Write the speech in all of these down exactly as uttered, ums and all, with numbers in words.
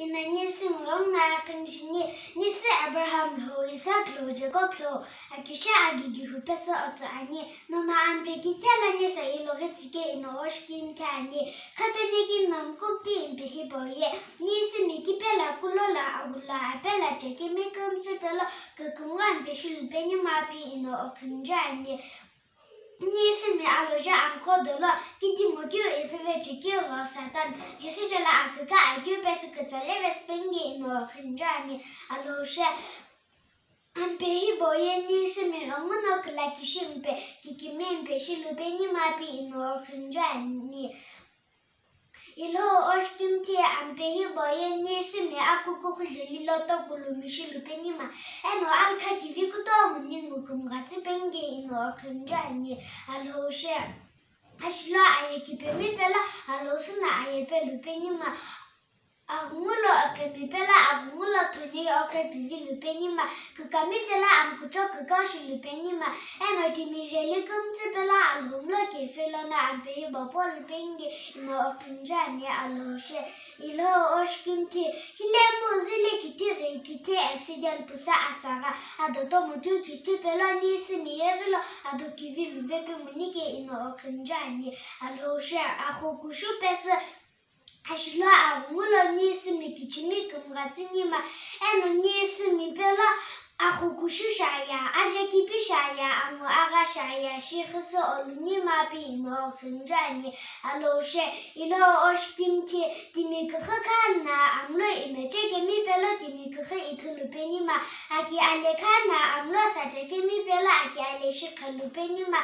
Eno Nisimi ghenguno aqhini shini, Nisi Abraham lo, Isaac lo, Jacob lo, akisha aghi gihu pesü otsu ani, nono ampe kithe lo Nisi ilo ghitsike eno oshikimthe ani. Khetoni kingdom kupti ampe hipau ye, Nisimi kipela kulo lo, aghulu apela chekemi kümtsü pelo, kükümgha ampe shilupenima pi eno oqhinijo ani. Nisimi aloja amkho dolo, kidimokeu ighive chekeu gho Satan, Jisü jela aküka akeu pesü küchale vesü pengi eno oqhinijo ani. Alhou she, ampe hipau ye Nisimi ghenguno küla kishi ampe, kikimi ampe shilupenima pi eno oqhinijo ani. Ilo oshikimthe ampe hipau ye Nisimi akukughu jeli lo tokulumi shilupenima, eno alkha kivi kutomo ningu kümgha tsü pengi eno oqhinijo ani. Alhou she, ashilo aye kipemi pelo, alhou süno aye pelupenima, aghungu lo oqhemi pelo, aghungu lo thonhei oqhe pivi lupenima, kükami pelo, amkucho kükau shilupenima, eno timi jeli kümtsü pelo, alhou mlo kefe lono ampe hipau polupengi eno oqhinijo ani. Alhou she, ilo oshikimthe, hile mu zile kithi ghi kithi accident pusa asagha, ado tomokeu kithi pelo Nisimi yeghilo, ado kivi luve pe monike eno oqhinijo ani. Alhou she, axu kushu pesü, ashilo aghungu lo Nisimi kichimi kümgha tsünima, eno Nisimi pelo axu kushu shaya, aje kipi shaya, angu agha shaya, shighi sü olunima pi eno oqhinijo ani. Alhou she, ilo oshikimthe, timi küxü khana amlo imeche kemi pelo timi küxü ithulupenima, aki ale khana amlo sache kemi pelo aki ale shikha lupenima,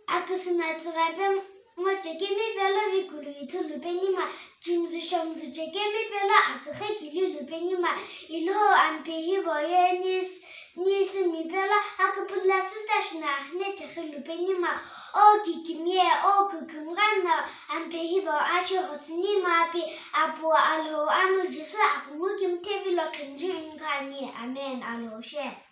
aküsüna tsüghape ngoche kemi pelo vikulu ithulupenima, chumzü shomzü chekemi pelo aküxü kili lupenima, ilo ampe hipau ye Nis-, Nisimi pelo aküpüla süta shina akhine thekhi lupenima, o kikimi ye, o kükümgha no ampe hipau ashihotsünima pi, Apu, Alhou, Anu Jisü aghungu kimthe vilo qhinijo ani. Amen. Alhou she.